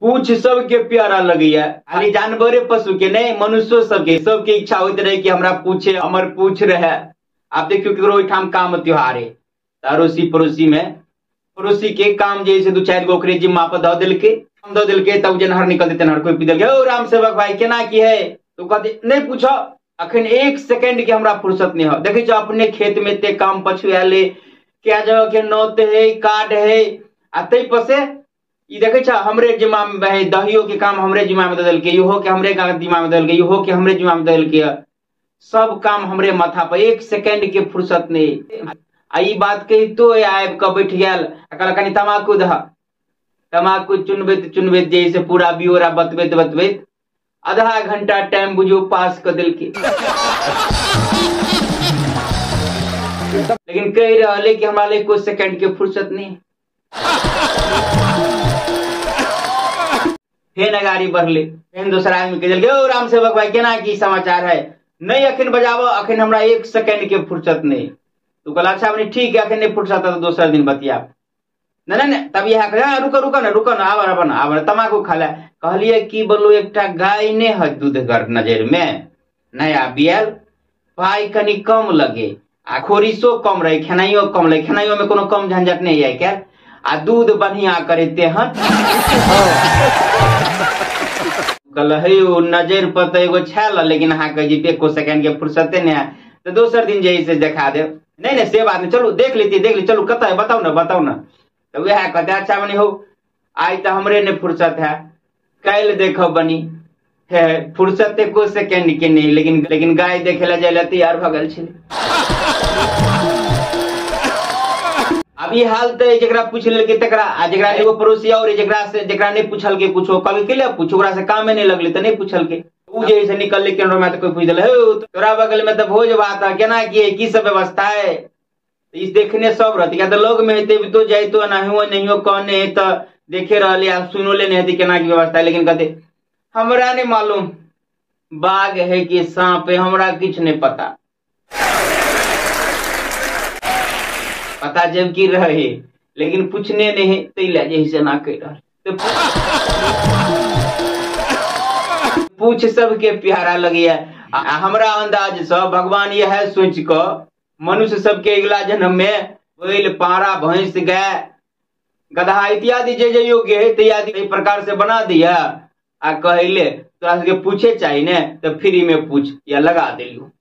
पूछ सबके प्यारा लगैया, खाली जानवरे पशु के नहीं, मनुष्यो सबके। सबके इच्छा होइत रहे कि हमरा पूछे, हमर पूछ रहे। आब देखियो केकरो ओहिठाम काम त्योहार है, अड़ोसी पड़ोसी में पड़ोसी के काम जे से 2-4 गो ओकरे जिम्मा पर दऽ देलकै, दऽ देलकै, तब जेनहर निकलतै तेनहर कोइ पी देलकै, ओ राम सेवक भाई केना की है, तो कहते नहीं पूछो, अखन 1 सेकेंड के हमरा फुर्सत नहीं हो। देखै छो अपने खेत में एते काम पछुआल है, क्या जगह के नौत है, कार्ड है, आ तै पर से ई देखै छो हमरे जिम्मा में है, दहियो के काम हमरे जिम्मा में दऽ देलकै, इहो के हमरे जिम्मा में दऽ देलकै, इहो के हमरे जिम्मा में दऽ देलकै, सब काम हमरे माथा पर, 1 सेकेंड के फुर्सत नहीं। आ ई बात कहितो आबि कऽ बैठ गेल, आ कहलक कनि तमाकू दह, तमाकू चुनबैत चुनबैत जे से पूरा ब्योरा बतबैत बतबैत आधा घंटा टाइम बुझो पास कऽ देलकै। लेकिन कहि रहल है कि हमरा लग एको सेकेंड के फुर्सत नहीं। फेन अगाड़ी बढ़ले, फेन दोसर आदमी कहि देलकै, ओ राम सेवक भाई केना की समाचार है, नहीं अखन बजाबो, अखन हमरा 1 सेकेंड के फुर्सत नहीं। तो कहला अच्छा बनी ठीक है, अखन नहीं फुर्सत है तो दोसर दिन बतिया। नहीं नहीं, तब यह कहे रुको रुको ना, रुको ना, आबर आबर आबर तमाकू खा ले। कहलिए की बोलू एकटा गाय ने है दूधगर नजर में, नया बियल पाई कनी कम लगे, आ खोरिसो कम रहे, खेनाइयो कम लगे, खेनाइयो में कोनो कम झंझट नहीं है क्या, आ दूध बढ़िया करे हन। कहल हे ओ नजर पर तो एगो छल, लेकिन अहाँ कहे जी एको सेकेंड के फुर्सते नहीं है, तो दोसर दिन जे से देखा देब। नहीं नहीं से बात नहीं, चलू देख लेती देख ली, चलू कतऽ है बताउ ना बताउ ना। तो वएह कहते अच्छा बनी हो, आइ तो हमरे नहीं फुर्सत है, काल्हि देखब बनी है, फुर्सत एको सेकेंड के नहीं, लेकिन लेकिन गाय देखे ला जाय ला तैयार भऽ गेल छलै। अभी हाल तऽ जकरा पूछ लेलकै तकरा, आ जकरा एगो पड़ोसी और जकरा से जकरा नहीं पूछलकै कुछो, कहलकै के लिए पूछो, ओकरा से कामे नहीं लगलै तऽ नहीं पूछलकै। उ जे से निकललै केनरो में तऽ कोइ पूछि देलकै, हौ तोरा बगल में तऽ भोज भात है, केना की है, की सब व्यवस्था है, इस देखने सब रहते, क्या तो लोग में हेतै तो जाइतो नहियो नहियो कहने है तऽ देखे रहले आ सुनो ले नहीं हेतै केना की व्यवस्था है, लेकिन कहते हमरा नहीं मालूम बाघ है कि सांप है, हमरा किछु नहीं पता। पता जबकि रहे लेकिन पूछने नहीं तै लए जे से ना कहि रहल। तो पूछ सबके प्यारा लगैया। आ हमरा अंदाज से भगवान यह सोच कऽ मनुष्य सबके अगिला जन्म में बैल पारा भैंस गाय गधा इत्यादि जे जे योग्य है तैयादि एहि प्रकार से बना दिया, आ कहले तोरा सबके पूछे चाही ने तो फ्री में पूछ या लगा देलियो।